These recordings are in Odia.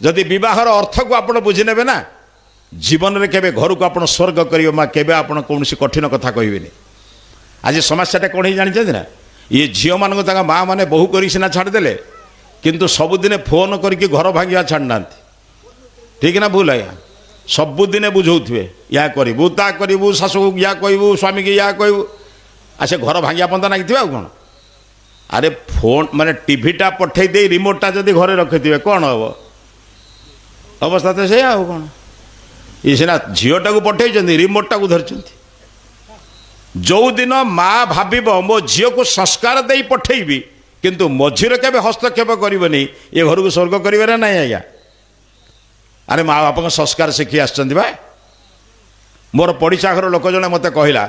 ଯଦି ବିବାହର ଅର୍ଥକୁ ଆପଣ ବୁଝିନେବେ ନା, ଜୀବନରେ କେବେ ଘରକୁ ଆପଣ ସ୍ୱର୍ଗ କରିବେ ମା, କେବେ ଆପଣ କୌଣସି କଠିନ କଥା କହିବେନି। ଆଜି ସମସ୍ୟାଟା କ'ଣ ହେଇ ଜାଣିଛନ୍ତି ନା? ଇଏ ଝିଅମାନଙ୍କୁ ତାଙ୍କ ମା ମାନେ ବୋହୁ କରିକି ସିନା ଛାଡ଼ିଦେଲେ, କିନ୍ତୁ ସବୁଦିନେ ଫୋନ୍ କରିକି ଘର ଭାଙ୍ଗିବା ଛାଡ଼ିନାହାନ୍ତି। ଠିକ୍ ନା ଭୁଲ ଆଜ୍ଞା? ସବୁଦିନେ ବୁଝଉଥିବେ, ୟା କରିବୁ, ତା କରିବୁ, ଶାଶୁକୁ ୟା କହିବୁ, ସ୍ୱାମୀକି ୟା କହିବୁ, ଆଉ ସେ ଘର ଭାଙ୍ଗିବା ପନ୍ତା ନାଗିଥିବେ ଆଉ କ'ଣ। ଆରେ ଫୋନ୍ ମାନେ ଟିଭିଟା ପଠେଇ ଦେଇ ରିମୋଟଟା ଯଦି ଘରେ ରଖିଥିବେ, କ'ଣ ହେବ? ଅବସ୍ଥା ତ ସେଇଆ ଆଉ କ'ଣ। ଇଏ ସିନା ଝିଅଟାକୁ ପଠେଇଛନ୍ତି, ରିମୋଟଟାକୁ ଧରିଛନ୍ତି। ଯେଉଁଦିନ ମା ଭାବିବ ମୋ ଝିଅକୁ ସଂସ୍କାର ଦେଇ ପଠେଇବି, କିନ୍ତୁ ମଝିରେ କେବେ ହସ୍ତକ୍ଷେପ କରିବନି, ଏ ଘରକୁ ସ୍ୱର୍ଗ କରିବେ ନା ନାହିଁ ଆଜ୍ଞା? ଆରେ ମା ବାପାଙ୍କ ସଂସ୍କାର ଶିଖି ଆସିଛନ୍ତି ବା। ମୋର ପଡ଼ିଶା ଘର ଲୋକ ଜଣେ ମୋତେ କହିଲା,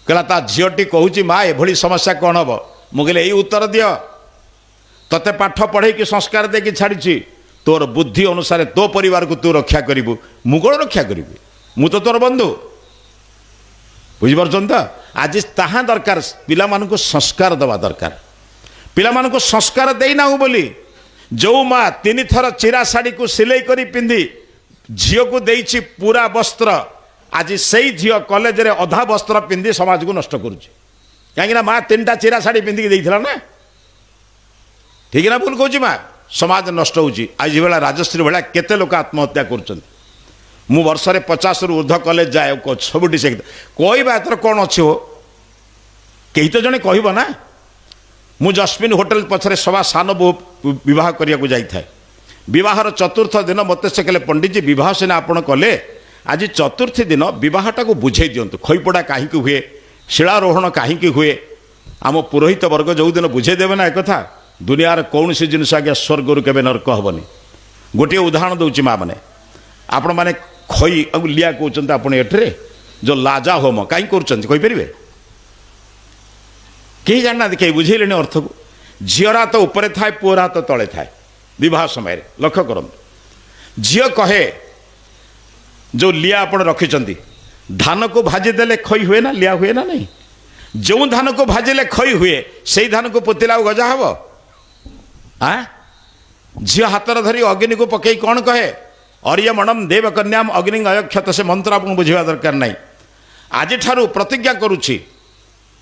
କହିଲା ତା ଝିଅଟି କହୁଛି, ମା, ଏଭଳି ସମସ୍ୟା କ'ଣ ହେବ? ମୁଁ କହିଲି, ଏଇ ଉତ୍ତର ଦିଅ, ତତେ ପାଠ ପଢ଼େଇକି ସଂସ୍କାର ଦେଇକି ଛାଡ଼ିଛି, ତୋର ବୁଦ୍ଧି ଅନୁସାରେ ତୋ ପରିବାରକୁ ତୁ ରକ୍ଷା କରିବୁ, ମୁଁ କ'ଣ ରକ୍ଷା କରିବି? ମୁଁ ତ ତୋର ବନ୍ଧୁ। ବୁଝିପାରୁଛନ୍ତି ତ? ଆଜି ତାହା ଦରକାର, ପିଲାମାନଙ୍କୁ ସଂସ୍କାର ଦେବା ଦରକାର। ପିଲାମାନଙ୍କୁ ସଂସ୍କାର ଦେଇନାହୁଁ ବୋଲି ଯେଉଁ ମା ତିନିଥର ଚିରା ଶାଢ଼ୀକୁ ସିଲେଇ କରି ପିନ୍ଧି ଝିଅକୁ ଦେଇଛି ପୁରା ବସ୍ତ୍ର, ଆଜି ସେଇ ଝିଅ କଲେଜରେ ଅଧା ବସ୍ତ୍ର ପିନ୍ଧି ସମାଜକୁ ନଷ୍ଟ କରୁଛି। କାହିଁକିନା ମା ତିନିଟା ଚିରା ଶାଢ଼ୀ ପିନ୍ଧିକି ଦେଇଥିଲା ନା। ଠିକ ନା ଭୁଲ କହୁଛି ମା? ସମାଜ ନଷ୍ଟ ହେଉଛି। ଆଜି ଭଳିଆ ରାଜଶ୍ରୀ ଭଳିଆ କେତେ ଲୋକ ଆତ୍ମହତ୍ୟା କରୁଛନ୍ତି। ମୁଁ ବର୍ଷରେ 50ରୁ ଉର୍ଦ୍ଧ୍ୱ କଲେଜ ଯାଏ, ସବୁଠି ସେ କହିବା ଏଥର କ'ଣ ଅଛି ହୋ? କେହି ତ ଜଣେ କହିବ ନା। ମୁଁ ଜସ୍ମିନ୍ ହୋଟେଲ ପଛରେ ସବା ସାନ ବୋହୂ ବିବାହ କରିବାକୁ ଯାଇଥାଏ। ବିବାହର ଚତୁର୍ଥ ଦିନ ମୋତେ ସେ କହିଲେ, ପଣ୍ଡିତଜୀ, ବିବାହ ସିନା ଆପଣ କଲେ, ଆଜି ଚତୁର୍ଥୀ ଦିନ ବିବାହଟାକୁ ବୁଝେଇ ଦିଅନ୍ତୁ। ଖଇପୋଡ଼ା କାହିଁକି ହୁଏ, ଶିଳାରୋହଣ କାହିଁକି ହୁଏ? ଆମ ପୁରୋହିତ ବର୍ଗ ଯେଉଁଦିନ ବୁଝେଇ ଦେବେ ନା ଏକଥା, ଦୁନିଆର କୌଣସି ଜିନିଷ ଆଜ୍ଞା ସ୍ୱର୍ଗରୁ କେବେ ନର୍କ ହେବନି। ଗୋଟିଏ ଉଦାହରଣ ଦେଉଛି ମା ମାନେ। ଆପଣମାନେ ଖଇ ଆଉ ଲିଆ କହୁଛନ୍ତି ଆପଣ। ଏଠିରେ ଯେଉଁ ଲାଜା ହୋମ କାହିଁ କରୁଛନ୍ତି, କହିପାରିବେ? କେହି ଜାଣିନାହାନ୍ତି, କେହି ବୁଝେଇଲେଣି ଅର୍ଥକୁ। ଝିଅର ହାତ ଉପରେ ଥାଏ, ପୁଅର ହାତ ତଳେ ଥାଏ ବିବାହ ସମୟରେ। ଲକ୍ଷ୍ୟ କରନ୍ତୁ, ଝିଅ କହେ, ଯେଉଁ ଲିଆ ଆପଣ ରଖିଛନ୍ତି, ଧାନକୁ ଭାଜି ଦେଲେ ଖଇ ହୁଏ ନା, ଲିଆ ହୁଏ ନା ନାହିଁ? ଯେଉଁ ଧାନକୁ ଭାଜିଲେ ଖଇ ହୁଏ, ସେଇ ଧାନକୁ ପୋତିଲେ ଆଉ ଗଜା ହେବ? ଆଁ ଝିଅ ହାତରେ ଧରି ଅଗ୍ନିକୁ ପକେଇ କ'ଣ କହେ? ଅରିୟମଣମ ଦେବ କନ୍ୟାମ ଅଗ୍ନି ଅୟକ୍ଷତ। ସେ ମନ୍ତ୍ର ଆପଣଙ୍କୁ ବୁଝିବା ଦରକାର ନାହିଁ। ଆଜିଠାରୁ ପ୍ରତିଜ୍ଞା କରୁଛି,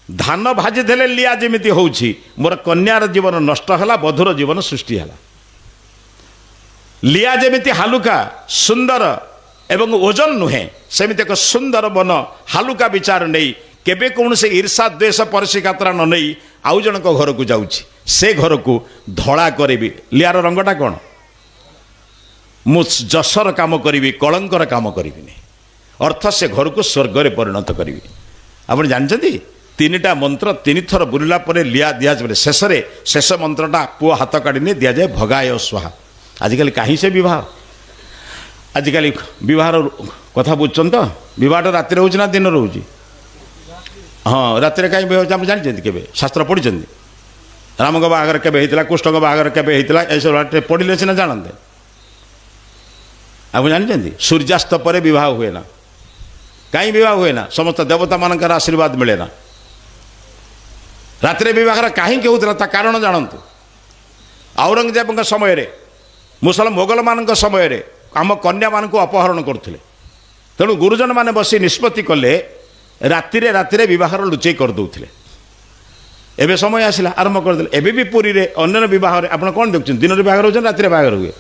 ଧାନ ଭାଜି ଦେଲେ ଲିଆ ଯେମିତି ହେଉଛି, ମୋର କନ୍ୟାର ଜୀବନ ନଷ୍ଟ ହେଲା, ବଧୁର ଜୀବନ ସୃଷ୍ଟି ହେଲା। ଲିଆ ଯେମିତି ହାଲୁକା, ସୁନ୍ଦର ଏବଂ ଓଜନ ନୁହେଁ, ସେମିତି ଏକ ସୁନ୍ଦର ମନ, ହାଲୁକା ବିଚାର ନେଇ, କେବେ କୌଣସି ଈର୍ଷା ଦ୍ୱେଷ ପରଶିକାତରା ନ ନେଇ ଆଉ ଜଣଙ୍କ ଘରକୁ ଯାଉଛି, ସେ ଘରକୁ ଧଳା କରିବି। ଲିଆର ରଙ୍ଗଟା କ'ଣ? ମୁଁ ଯଶର କାମ କରିବି, କଳଙ୍କର କାମ କରିବିନି। ଅର୍ଥ ସେ ଘରକୁ ସ୍ୱର୍ଗରେ ପରିଣତ କରିବି। ଆପଣ ଜାଣିଛନ୍ତି, ତିନିଟା ମନ୍ତ୍ର ତିନିଥର ବୁଲିଲା ପରେ ଲିଆ ଦିଆଯିବ। ଶେଷରେ ଶେଷ ମନ୍ତ୍ରଟା ପୁଅ ହାତ କାଢ଼ିନି ଦିଆଯାଏ, ଭଗାୟ ସ୍ୱାହା। ଆଜିକାଲି କାହିଁ ସେ ବିବାହ? ଆଜିକାଲି ବିବାହର କଥା ବୁଝୁଛନ୍ତି ତ? ବିବାହଟା ରାତିରେ ହେଉଛି ନା ଦିନରେ ହେଉଛି? ହଁ, ରାତିରେ କାହିଁ ବିବାହ ହେଉଛି ଆପଣ ଜାଣିଛନ୍ତି? କେବେ ଶାସ୍ତ୍ର ପଢ଼ିଛନ୍ତି? ରାମଙ୍କ ବାହାଘର କେବେ ହେଇଥିଲା, କୃଷ୍ଣଙ୍କ ବାହାଘର କେବେ ହେଇଥିଲା, ଏସବୁ ପଢ଼ିଲେ ସିନା ଜାଣନ୍ତେ। ଆପଣ ଜାଣିଛନ୍ତି, ସୂର୍ଯ୍ୟାସ୍ତ ପରେ ବିବାହ ହୁଏ ନା। କାହିଁ ବିବାହ ହୁଏ ନା? ସମସ୍ତ ଦେବତାମାନଙ୍କର ଆଶୀର୍ବାଦ ମିଳେ ନା। ରାତିରେ ବିବାହର କାହିଁକି ହେଉଥିଲା, ତା କାରଣ ଜାଣନ୍ତୁ। ଔରଙ୍ଗଜେବଙ୍କ ସମୟରେ, ମୁସଲମାନ ମୋଗଲମାନଙ୍କ ସମୟରେ ଆମ କନ୍ୟାମାନଙ୍କୁ ଅପହରଣ କରୁଥିଲେ। ତେଣୁ ଗୁରୁଜନମାନେ ବସି ନିଷ୍ପତ୍ତି କଲେ, ରାତିରେ ରାତିରେ ବିବାହର ଲୁଚେଇ କରିଦେଉଥିଲେ। ଏବେ ସମୟ ଆସିଲା, ଆରମ୍ଭ କରିଦେଲେ। ଏବେ ବି ପୁରୀରେ ଅନ୍ୟ ବିବାହରେ ଆପଣ କ'ଣ ଦେଖୁଛନ୍ତି? ଦିନରେ ବାହାଘର ହେଉଛନ୍ତି, ରାତିରେ ବାହାଘର ହୁଏ।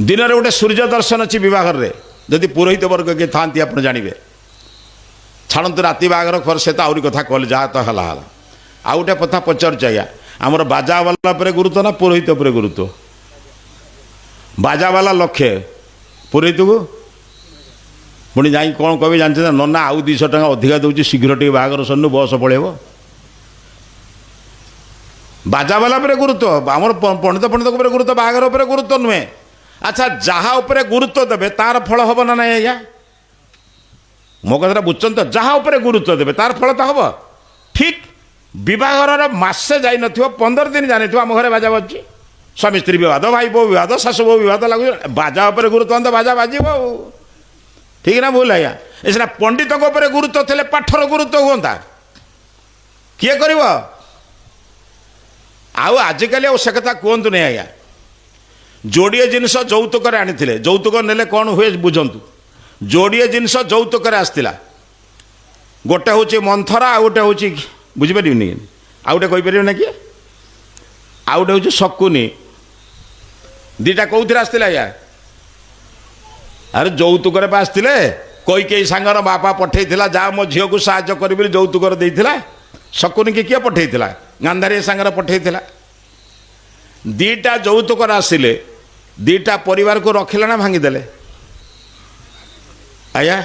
ଦିନରେ ଗୋଟେ ସୂର୍ଯ୍ୟ ଦର୍ଶନ ଅଛି ବିବାହରରେ, ଯଦି ପୁରୋହିତ ବର୍ଗ କିଏ ଥାଆନ୍ତି ଆପଣ ଜାଣିବେ। ଛାଡ଼ନ୍ତୁ, ରାତି ବାହାଘର ଖର ସେ ତ ଆହୁରି କଥା କହିଲେ, ଯାହା ତ ହେଲା ହେଲା। ଆଉ ଗୋଟେ କଥା ପଚାରୁଛି ଆଜ୍ଞା, ଆମର ବାଜାବାଲା ଉପରେ ଗୁରୁତ୍ୱ ନା ପୁରୋହିତ ଉପରେ ଗୁରୁତ୍ୱ? ବାଜାବାଲା ଲକ୍ଷେ, ପୁରୋହିତକୁ ପୁଣି ଯାଇ କ'ଣ କହିବେ ଜାଣିଛନ୍ତି? ନନା, ଆଉ 200 ଟଙ୍କା ଅଧିକା ଦେଉଛି, ଶୀଘ୍ର ଟିକେ ବାହାଘର ସରିନୁ, ବସ ପଳେଇବ। ବାଜାବାଲା ଉପରେ ଗୁରୁତ୍ୱ, ଆମର ପଣ୍ଡିତ ପଣ୍ଡିତଙ୍କ ଉପରେ ଗୁରୁତ୍ୱ, ବାହାଘର ଉପରେ ଗୁରୁତ୍ୱ ନୁହେଁ। ଆଚ୍ଛା, ଯାହା ଉପରେ ଗୁରୁତ୍ୱ ଦେବେ ତାର ଫଳ ହେବ ନା ନାହିଁ ଆଜ୍ଞା? ମୋ କଥାଟା ବୁଝୁଛନ୍ତି ତ? ଯାହା ଉପରେ ଗୁରୁତ୍ୱ ଦେବେ ତାର ଫଳ ତ ହେବ। ଠିକ୍ ବିବାହଘରର ମାସେ ଯାଇନଥିବ, 15 ଦିନ ଯାଇନଥିବ, ଆମ ଘରେ ବାଜା ବାଜୁଛି। ସ୍ୱାମୀ ସ୍ତ୍ରୀ ବିବାଦ, ଭାଇ ବୋଉ ବିବାଦ, ଶାଶୁ ବୋଉ ବିବାଦ ଲାଗୁଛି। ବାଜା ଉପରେ ଗୁରୁତ୍ୱ ତ ବାଜା ବାଜିବ ଆଉ। ଠିକ ନା ଭୁଲ ଆଜ୍ଞା? ଏ ସିନା ପଣ୍ଡିତଙ୍କ ଉପରେ ଗୁରୁତ୍ୱ ଥିଲେ ପାଠର ଗୁରୁତ୍ୱ ହୁଅନ୍ତା। କିଏ କରିବ ଆଉ ଆଜିକାଲି? ଆଉ ସେ କଥା କୁହନ୍ତୁନି ଆଜ୍ଞା। ଯୋଡ଼ିଏ ଜିନିଷ ଯୌତୁକରେ ଆଣିଥିଲେ। ଯୌତୁକ ନେଲେ କ'ଣ ହୁଏ ବୁଝନ୍ତୁ। ଯୋଡ଼ିଏ ଜିନିଷ ଯୌତୁକରେ ଆସିଥିଲା। ଗୋଟେ ହେଉଛି ମନ୍ଥରା, ଆଉ ଗୋଟେ ହେଉଛି ବୁଝିପାରିବିନି, ଆଉ ଗୋଟେ କହିପାରିବେ ନା କିଏ? ଆଉ ଗୋଟେ ହେଉଛି ଶକୁନି। ଦୁଇଟା କେଉଁଥିରେ ଆସିଥିଲା ଆଜ୍ଞା? ଆରେ ଯୌତୁକରେ ପା ଆସିଥିଲେ। କୈକେୟୀ ସାଙ୍ଗର ବାପା ପଠେଇଥିଲା, ଯାହା ମୋ ଝିଅକୁ ସାହାଯ୍ୟ କରିବି ବୋଲି ଯୌତୁକରେ ଦେଇଥିଲା। ଶକୁନିକି କିଏ ପଠେଇଥିଲା? ଗାନ୍ଧାରୀ ସାଙ୍ଗରେ ପଠେଇଥିଲା। ଦୁଇଟା ଯୌତୁକରେ ଆସିଲେ, ଦୁଇଟା ପରିବାରକୁ ରଖିଲେ ନା ଭାଙ୍ଗିଦେଲେ ଆଜ୍ଞା?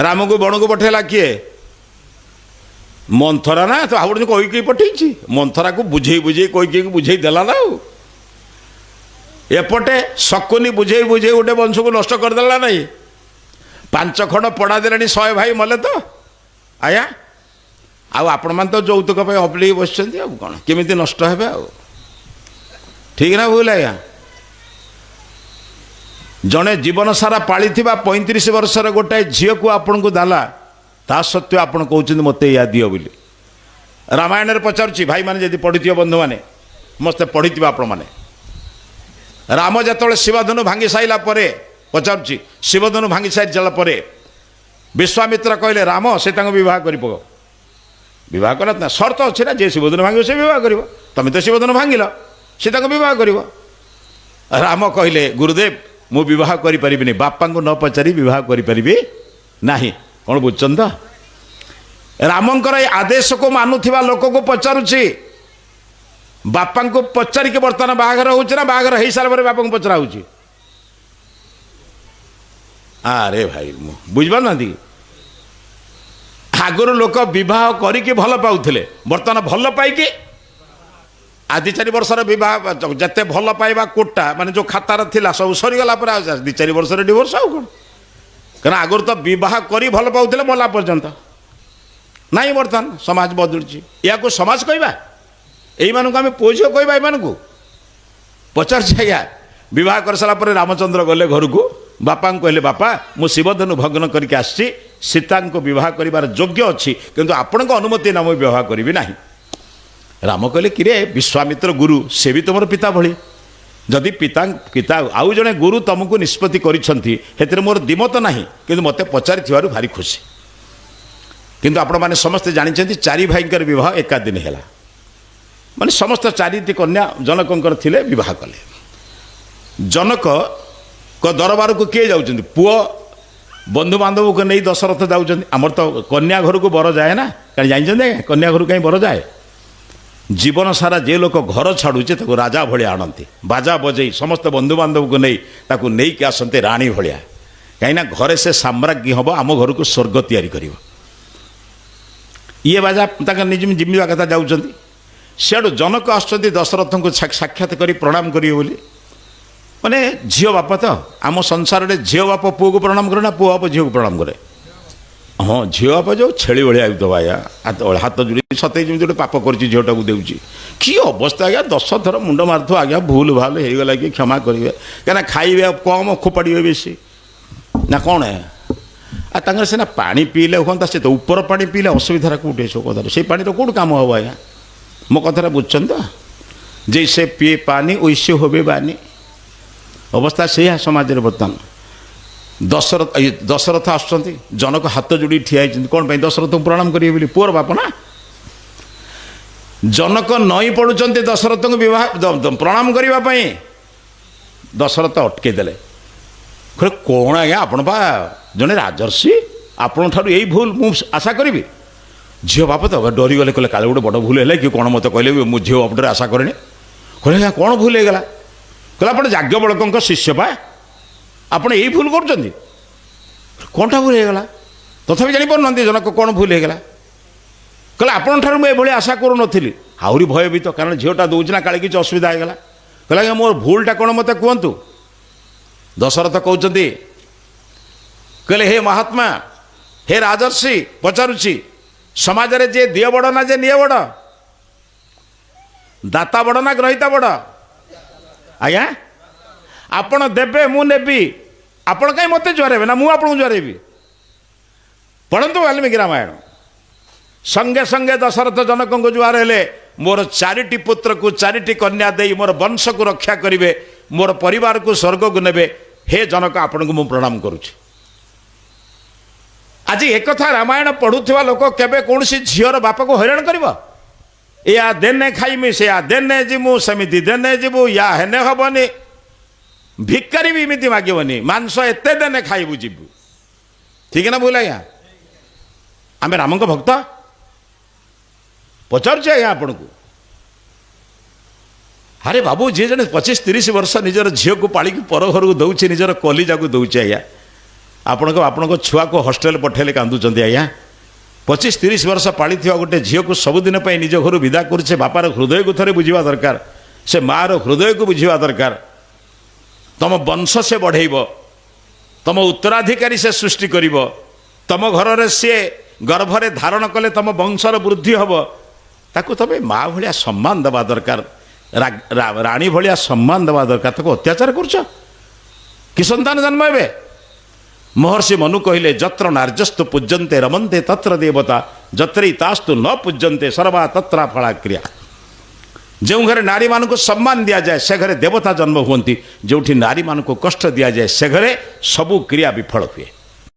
ରାମକୁ ବଣକୁ ପଠେଇଲା କିଏ? ମନ୍ଥରା ନା ତ ଆଉ ଗୋଟେ କୈକେୟୀ ପଠେଇଛି। ମନ୍ଥରାକୁ ବୁଝେଇ ବୁଝେଇ କୈକେୟୀକୁ ବୁଝେଇ ଦେଲା ନା। ଆଉ ଏପଟେ ଶକୁନି ବୁଝେଇ ବୁଝେଇ ଗୋଟେ ବଂଶକୁ ନଷ୍ଟ କରିଦେଲା ନାହିଁ? 5 ଖଣ୍ଡ ପଡ଼ା ଦେଲେଣି, 100 ଭାଇ ମଲେ ତ ଆଜ୍ଞା। ଆଉ ଆପଣମାନେ ତ ଯୌତୁକ ପାଇଁ ଅପଲେଇ ବସିଛନ୍ତି, ଆଉ କ'ଣ କେମିତି ନଷ୍ଟ ହେବେ ଆଉ। ଠିକ ନା ଭୁଲ ଆଜ୍ଞା? ଜଣେ ଜୀବନ ସାରା ପାଳିଥିବା 35 ବର୍ଷର ଗୋଟାଏ ଝିଅକୁ ଆପଣଙ୍କୁ ଦେଲା, ତା ସତ୍ତ୍ୱେ ଆପଣ କହୁଛନ୍ତି ମୋତେ ଏଇଆ ଦିଅ ବୋଲି। ରାମାୟଣରେ ପଚାରୁଛି, ଭାଇମାନେ ଯଦି ପଢ଼ିଥିବ, ବନ୍ଧୁମାନେ ସମସ୍ତେ ପଢ଼ିଥିବେ ଆପଣମାନେ। ରାମ ଯେତେବେଳେ ଶିବଧନୁ ଭାଙ୍ଗି ସାରିଲା ପରେ ପଚାରୁଛି, ଶିବଧନୁ ଭାଙ୍ଗି ସାରିଲା ପରେ ବିଶ୍ୱାମିତ୍ର କହିଲେ ରାମ ସେ ତାଙ୍କୁ ବିବାହ କରିବ। ବିବାହ କଲା ନା, ସର୍ତ୍ତ ଅଛି ନା, ଯିଏ ଶିବଧନୁ ଭାଙ୍ଗିବ ସେ ବିବାହ କରିବ। ତମେ ତ ଶିବଧନୁ ଭାଙ୍ଗିଲ, ସେ ତାଙ୍କୁ ବିବାହ କରିବ। ରାମ କହିଲେ ଗୁରୁଦେବ ମୁଁ ବିବାହ କରିପାରିବିନି, ବାପାଙ୍କୁ ନ ପଚାରି ବିବାହ କରିପାରିବି ନାହିଁ। କ'ଣ ବୁଝୁଛନ୍ତି ତ? ରାମଙ୍କର ଏ ଆଦେଶକୁ ମାନୁଥିବା ଲୋକକୁ ପଚାରୁଛି, ବାପାଙ୍କୁ ପଚାରିକି ବର୍ତ୍ତମାନ ବାହାଘର ହେଉଛି ନା ବାହାଘର ହେଇସାରିଲା ପରେ ବାପାଙ୍କୁ ପଚରା ହେଉଛି? ଆରେ ଭାଇ, ବୁଝିପାରୁନାହାନ୍ତି? ଆଗରୁ ଲୋକ ବିବାହ କରିକି ଭଲ ପାଉଥିଲେ, ବର୍ତ୍ତମାନ ଭଲ ପାଇକି 2-4 ବର୍ଷର ବିବାହ, ଯେତେ ଭଲ ପାଇବା କୋଟା ମାନେ ଯେଉଁ ଖାତାର ଥିଲା ସବୁ ସରିଗଲା ପରେ ଆଉ 2-4 ବର୍ଷରେ ଡିଭୋର୍ସ, ଆଉ କ'ଣ? କାରଣ ଆଗରୁ ତ ବିବାହ କରି ଭଲ ପାଉଥିଲେ ମଲା ପର୍ଯ୍ୟନ୍ତ। ନାଇଁ, ବର୍ତ୍ତମାନ ସମାଜ ବଦଳୁଛି। ଏହାକୁ ସମାଜ କହିବା? ଏଇମାନଙ୍କୁ ଆମେ ପୁଅ ଝିଅ କହିବା? ଏମାନଙ୍କୁ ପଚାରୁଛି ଆଜ୍ଞା। ବିବାହ କରିସାରିଲା ପରେ ରାମଚନ୍ଦ୍ର ଗଲେ ଘରକୁ, ବାପାଙ୍କୁ କହିଲେ ବାପା ମୁଁ ଶିବଧନୁ ଭଗ୍ନ କରିକି ଆସିଛି, ସୀତାଙ୍କୁ ବିବାହ କରିବାର ଯୋଗ୍ୟ ଅଛି, କିନ୍ତୁ ଆପଣଙ୍କ ଅନୁମତି ନା ମୁଁ ବିବାହ କରିବି ନାହିଁ। ରାମ କହିଲେ କିରେ, ବିଶ୍ୱାମିତ୍ର ଗୁରୁ, ସେ ବି ତୁମର ପିତା ଭଳି। ଯଦି ପିତା ପିତା ଆଉ ଜଣେ ଗୁରୁ ତୁମକୁ ନିଷ୍ପତ୍ତି କରିଛନ୍ତି, ସେଥିରେ ମୋର ଦ୍ୱିମତ ନାହିଁ, କିନ୍ତୁ ମୋତେ ପଚାରିଥିବାରୁ ଭାରି ଖୁସି। କିନ୍ତୁ ଆପଣମାନେ ସମସ୍ତେ ଜାଣିଛନ୍ତି 4 ଭାଇଙ୍କର ବିବାହ ଏକା ଦିନ ହେଲା। ମାନେ ସମସ୍ତ 4ଟି କନ୍ୟା ଜନକଙ୍କର ଥିଲେ, ବିବାହ କଲେ। ଜନକଙ୍କ ଦରବାରକୁ କିଏ ଯାଉଛନ୍ତି? ପୁଅ ବନ୍ଧୁବାନ୍ଧବକୁ ନେଇ ଦଶରଥ ଯାଉଛନ୍ତି। ଆମର ତ କନ୍ୟା ଘରକୁ ବର ଯାଏ ନା, କାରଣ ଜାଣିଛନ୍ତି ଆଜ୍ଞା କନ୍ୟା ଘରକୁ କାହିଁ ବର ଯାଏ? ଜୀବନ ସାରା ଯେ ଲୋକ ଘର ଛାଡ଼ୁଛି ତାକୁ ରାଜା ଭଳିଆ ଆଣନ୍ତି, ବାଜା ବଜେଇ ସମସ୍ତ ବନ୍ଧୁବାନ୍ଧବକୁ ନେଇ ତାକୁ ନେଇକି ଆସନ୍ତି ରାଣୀ ଭଳିଆ। କାହିଁକିନା ଘରେ ସେ ସାମ୍ରାଜ୍ଞୀ ହେବ, ଆମ ଘରକୁ ସ୍ୱର୍ଗ ତିଆରି କରିବ। ଇଏ ବାଜା ତାଙ୍କ ନିଜ ଜିମିବା କଥା ଯାଉଛନ୍ତି। ସିଆଡ଼ୁ ଜନକ ଆସୁଛନ୍ତି ଦଶରଥଙ୍କୁ ସାକ୍ଷାତ କରି ପ୍ରଣାମ କରିବେ ବୋଲି। ମାନେ ଝିଅ ବାପ ତ ଆମ ସଂସାରରେ ଝିଅ ବାପ ପୁଅକୁ ପ୍ରଣାମ କରେ ନା ପୁଅ ବାପ ଝିଅକୁ ପ୍ରଣାମ କରେ? ହଁ, ଝିଅ ବାପ ଯେଉଁ ଛେଳି ଭଳିଆ ହେଉଥିବ ଆଜ୍ଞା, ହାତ ଯୋଡ଼ି ସତେ ଯେମିତି ଗୋଟେ ପାପ କରିଛି ଝିଅଟାକୁ ଦେଉଛି। କି ଅବସ୍ଥା ଆଜ୍ଞା, 10 ଥର ମୁଣ୍ଡ ମାରୁଥିବ ଆଜ୍ଞା ଭୁଲ ଭାଲ ହେଇଗଲା କି କ୍ଷମା କରିବେ। କାହିଁକିନା ଖାଇବେ କମ୍ ଖୋପାଡ଼ିବେ ବେଶୀ ନା କ'ଣ? ଆଉ ତାଙ୍କର ସିନା ପାଣି ପିଇଲେ ହୁଅନ୍ତା, ସେ ତ ଉପର ପାଣି ପିଇଲେ ଅସୁବିଧାଟା କେଉଁଠି? ଏସବୁ କଥାରେ ସେଇ ପାଣିର କେଉଁଠି କାମ ହେବ ଆଜ୍ଞା? ମୋ କଥାଟା ବୁଝୁଛନ୍ତି ତ? ଯେ ସେ ପିଏ ପାନି ଐଶ୍ୟ ହେବେ ବାନି, ଅବସ୍ଥା ସେଇଆ ସମାଜରେ ବର୍ତ୍ତମାନ। ଦଶରଥ ଆସୁଛନ୍ତି, ଜନକ ହାତ ଯୋଡ଼ି ଠିଆ ହେଇଛନ୍ତି। କ'ଣ ପାଇଁ? ଦଶରଥଙ୍କୁ ପ୍ରଣାମ କରିବେ ବୋଲି, ପୁଅର ବାପ ନା। ଜନକ ନଇଁ ପଡ଼ୁଛନ୍ତି ଦଶରଥଙ୍କୁ ବିବାହ ପ୍ରଣାମ କରିବା ପାଇଁ। ଦଶରଥ ଅଟକେଇ ଦେଲେ। କହିଲେ କ'ଣ ଆଜ୍ଞା, ଆପଣ ପା ଜଣେ ରାଜର୍ଷି, ଆପଣଙ୍କ ଠାରୁ ଏଇ ଭୁଲ ମୁଁ ଆଶା କରିବି? ଝିଅ ବାପ ତ ଡରିଗଲେ, କହିଲେ କାଳେ ଗୋଟେ ବଡ଼ ଭୁଲ ହେଲା କି କ'ଣ, ମୋତେ କହିଲେ ମୁଁ ଝିଅ ବାପଠାରେ ଆଶା କରେନି। କହିଲେ ଆଜ୍ଞା କ'ଣ ଭୁଲ ହେଇଗଲା? କହିଲେ ଆପଣ ଯାଜ୍ଞବଳକଙ୍କ ଶିଷ୍ୟ ପା, ଆପଣ ଏଇ ଭୁଲ କରୁଛନ୍ତି? କ'ଣଟା ଭୁଲ ହେଇଗଲା? ତଥାପି ଜାଣିପାରୁନାହାନ୍ତି ଜନକ କ'ଣ ଭୁଲ ହେଇଗଲା। କହିଲେ ଆପଣଙ୍କ ଠାରୁ ମୁଁ ଏଭଳି ଆଶା କରୁନଥିଲି। ଆହୁରି ଭୟଭୀତ, କାରଣ ଝିଅଟା ଦେଉଛି ନା, କାଳେ କିଛି ଅସୁବିଧା ହେଇଗଲା। କହିଲେ ଆଜ୍ଞା ମୋର ଭୁଲଟା କ'ଣ ମୋତେ କୁହନ୍ତୁ। ଦଶରଥ କହୁଛନ୍ତି, କହିଲେ ହେ ମହାତ୍ମା, ହେ ରାଜର୍ଷି, ପଚାରୁଛି ସମାଜରେ ଯିଏ ଦିଅ ବଡ଼ ନା ଯେ ନିଏ ବଡ଼? ଦାତା ବଡ଼ ନା ଗ୍ରହୀତା ବଡ଼? ଆଜ୍ଞା ଆପଣ ଦେବେ ମୁଁ ନେବି, ଆପଣ କାହିଁ ମୋତେ ଜୁହାର ହେବେ ନା ମୁଁ ଆପଣଙ୍କୁ ଜୁହାର ହେବି? ପଢ଼ନ୍ତୁ ବାଲ୍ମୀକି ରାମାୟଣ। ସଙ୍ଗେ ସଙ୍ଗେ ଦଶରଥ ଜନକଙ୍କୁ ଜୁହାର ହେଲେ। ମୋର ଚାରିଟି ପୁତ୍ରକୁ ଚାରିଟି କନ୍ୟା ଦେଇ ମୋର ବଂଶକୁ ରକ୍ଷା କରିବେ, ମୋର ପରିବାରକୁ ସ୍ୱର୍ଗକୁ ନେବେ। ହେ ଜନକ, ଆପଣଙ୍କୁ ମୁଁ ପ୍ରଣାମ କରୁଛି। ଆଜି ଏକଥା ରାମାୟଣ ପଢ଼ୁଥିବା ଲୋକ କେବେ କୌଣସି ଝିଅର ବାପାକୁ ହଇରାଣ କରିବ? ୟା ଦେନେ ଖାଇମି, ସେୟା ଦେନେ ଯିମୁ, ସେମିତି ଦେନେ ଯିବୁ, ୟା ହେନେ ହବନି। ଭିକାରୀ ବି ଏମିତି ମାଗିବନି, ମାଂସ ଏତେ ଦେନେ ଖାଇବୁ ଯିବୁ। ଠିକ ନା ଭୁଲ ଆଜ୍ଞା? ଆମେ ରାମଙ୍କ ଭକ୍ତ, ପଚାରୁଛି ଆଜ୍ଞା ଆପଣଙ୍କୁ। ଆରେ ବାବୁ, ଯିଏ ଜଣେ 25-30 ବର୍ଷ ନିଜର ଝିଅକୁ ପାଳିକି ପର ଘରକୁ ଦେଉଛି, ନିଜର କଲିଜାକୁ ଦେଉଛି ଆଜ୍ଞା, ଆପଣଙ୍କ ଛୁଆକୁ ହଷ୍ଟେଲ ପଠେଇଲେ କାନ୍ଦୁଛନ୍ତି ଆଜ୍ଞା। 25-30 ବର୍ଷ ପାଳିଥିବା ଗୋଟେ ଝିଅକୁ ସବୁଦିନ ପାଇଁ ନିଜ ଘରୁ ବିଦା କରୁଛେ, ବାପାର ହୃଦୟକୁ ଥରେ ବୁଝିବା ଦରକାର, ସେ ମାଆର ହୃଦୟକୁ ବୁଝିବା ଦରକାର। ତମ ବଂଶ ସେ ବଢ଼େଇବ, ତମ ଉତ୍ତରାଧିକାରୀ ସେ ସୃଷ୍ଟି କରିବ, ତମ ଘରରେ ସିଏ ଗର୍ଭରେ ଧାରଣ କଲେ ତମ ବଂଶର ବୃଦ୍ଧି ହେବ। ତାକୁ ତମେ ମା ଭଳିଆ ସମ୍ମାନ ଦେବା ଦରକାର, ରାଣୀ ଭଳିଆ ସମ୍ମାନ ଦେବା ଦରକାର। ତାକୁ ଅତ୍ୟାଚାର କରୁଛ କି ସନ୍ତାନ ଜନ୍ମ ହେବେ? ମହର୍ଷି ମନୁ କହିଲେ, ଯତ୍ର ନାର୍ଯ୍ୟସ୍ତୁ ପୂଜ୍ୟନ୍ତେ ରମନ୍ତେ ତତ୍ର ଦେବତା, ଯତ୍ରୈତାସ୍ତୁ ନ ପୂଜ୍ୟନ୍ତେ ସର୍ବା ତତ୍ରାଫଳା କ୍ରିୟା। ଯେଉଁ ଘରେ ନାରୀମାନଙ୍କୁ ସମ୍ମାନ ଦିଆଯାଏ, ସେ ଘରେ ଦେବତା ଜନ୍ମ ହୁଅନ୍ତି। ଯେଉଁଠି ନାରୀମାନଙ୍କୁ କଷ୍ଟ ଦିଆଯାଏ, ସେ ଘରେ ସବୁ କ୍ରିୟା ବିଫଳ ହୁଏ।